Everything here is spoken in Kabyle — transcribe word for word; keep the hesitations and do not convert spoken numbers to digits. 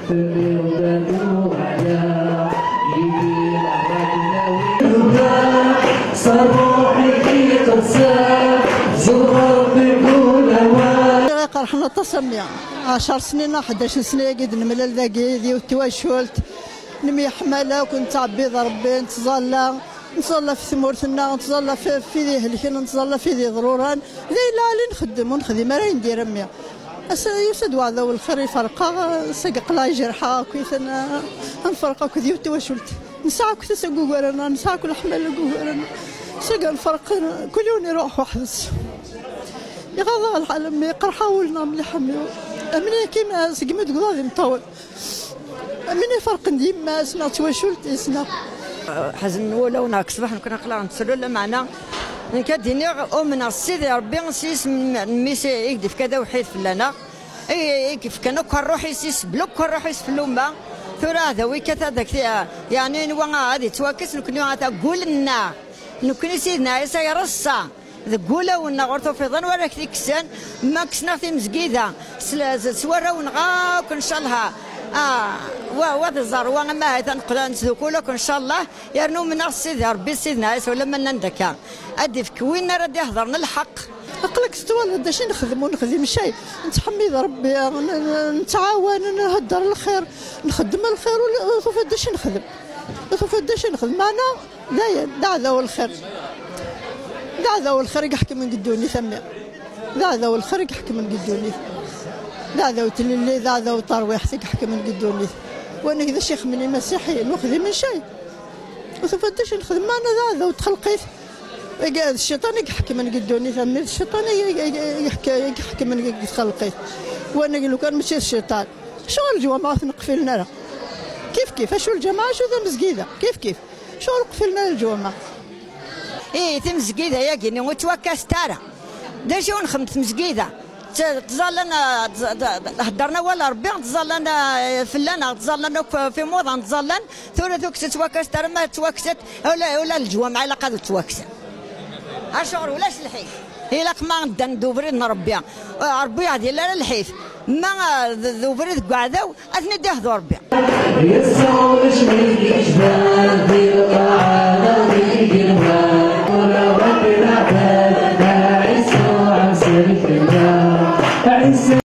Tenniḍ-d ad uɣaleɣ, yid-i leɛmer ad nawi. Ṣerruḥ-ik iqedsen, tzedɣeḍ deg ulawen. Iqerḥen aṭas a mmi. Ɛecr snin, ḥdac snin-agi d-nemlal dagi, d yiwet twacult. Nemyeḥmal akk, nettɛebbi d Rebbi, nettẓalla. Nettẓalla ɣef tmurt-nneɣ, nettẓalla ɣef, ɣef wid ihelken, nettẓalla ɣef wid iḍruran. D ayen lɛali nxeddem, ur nexdim ara ayen diri mmi. Ass-a yusa-d weɛdaw n lxir iferq-aɣ, ass-agi aql-aɣ jerḥeɣ akkit, ad nferq akked yiwet twacult. Nesɛa akk tasa deg ugar-nneɣ, nesɛa akk leḥmala deg ugar-nneɣ. Ass-agi ad nferq, kul yiwen iruḥ weḥd-s. Iɣaḍ-aɣ lḥal a mmi, iqerḥ-aɣ wul-nneɣ mliḥ a mmi. Amin akin segmi d-wwḍeɣ d imeṭṭawen. Amin iferqen d yemma-s neɣ d twacult-is neɣ. Ḥzen wulawen ɣer ṣṣbeḥ, nekkni aql-aɣ nettru, lameɛna nekk ad d-iniɣ, umneɣ s Sidi Ṛebbi, s yisem n, n mmi-s i, i k-d-ifka d awḥid fell-aneɣ, i, i k-ifkan akk ṛṛuḥ-is, isbel akk ṛṛuḥ-is fell-umma. Tura aɛdaw ikkat ad ak-, yeɛni nwa ad ittwakkes, nekkni ata gul-nneɣ, nekkni Sidna Ɛisa ireṣṣa. Deg wulawen-nneɣ ur tufiḍ anwa ara k-t-ikksen, ma kksen-aɣ timezgida s, s, s warraw-nneɣ akk, ncallah. Ah, wa, wa d iẓerwa, ama ha-t-an qqlen-d s dukul akk, ncallah. Yernu umneɣ s Sidi Ṛebbi, s Sidna Ɛisa, ulamma nnan-d akka. Ad d-ifk win ara d-iheḍren lḥeqq. Aql-ak tettwaliḍ d acu i nexdem, ur nexdim cay. Nettḥemmid Ṛebbi, n, n, nettɛawan, nhedder lxir, nxeddem lxir, ur, ur tufiḍ d acu i nexdem. Ur tufiḍ d acu i nexdem. Meɛna Dayen, d aɛdaw n lxir. D aɛdaw n lxir i iḥekmen deg ddunit, a mmi. D aɛdaw n lxir i iḥekmen deg ddunit. D aɛdaw n tlelli, d aɛdaw n terwiḥt i iḥekmen deg ddunit. Wanag d acu ixemmen imasiḥiyen, ur xdimen cay. Ur tufiḍ d acu nexdem, meɛna d aɛdaw n txelqit. Iga-, d cciṭan i iḥekmen deg ddunit, a mmi, d cciṭan i, i, i, i iḥek-, i iḥekmen deg txelqit. Wanag lukan mačči d cciṭan, acuɣer leǧwameɛ ur ten-qfilen ara? Kif kif, acu lǧameɛ, acu tamezgida, kif kif. Acuɣer ur qfilen ara leǧwameɛ? Ih, timezgida-agi-nni ur ttwakkasent ara. D acu i nxeddem tmezgida? Tt-, ttẓallan, ah, ttẓ-, tt-, heddren awal Ṛebbi, ttẓallan, ah, fell-aneɣ, ttẓallan akk f imuḍan, ttẓallan. Tura tukksa ttwakkasent ara, ma ttwakksen, ula, ula leǧwameɛ ilaq ad ttwakksen. Acuɣer ulac lḥif? Ilaq ma ddan d ubrid n Ṛebbi. Ah, Ṛebbi ur yeɛdil ara lḥif. Ma, ah, d, d ubrid n uɛdaw, ad ten-id-ihdu Ṛebbi. Yes, ulac ma yecban di lqaɛa.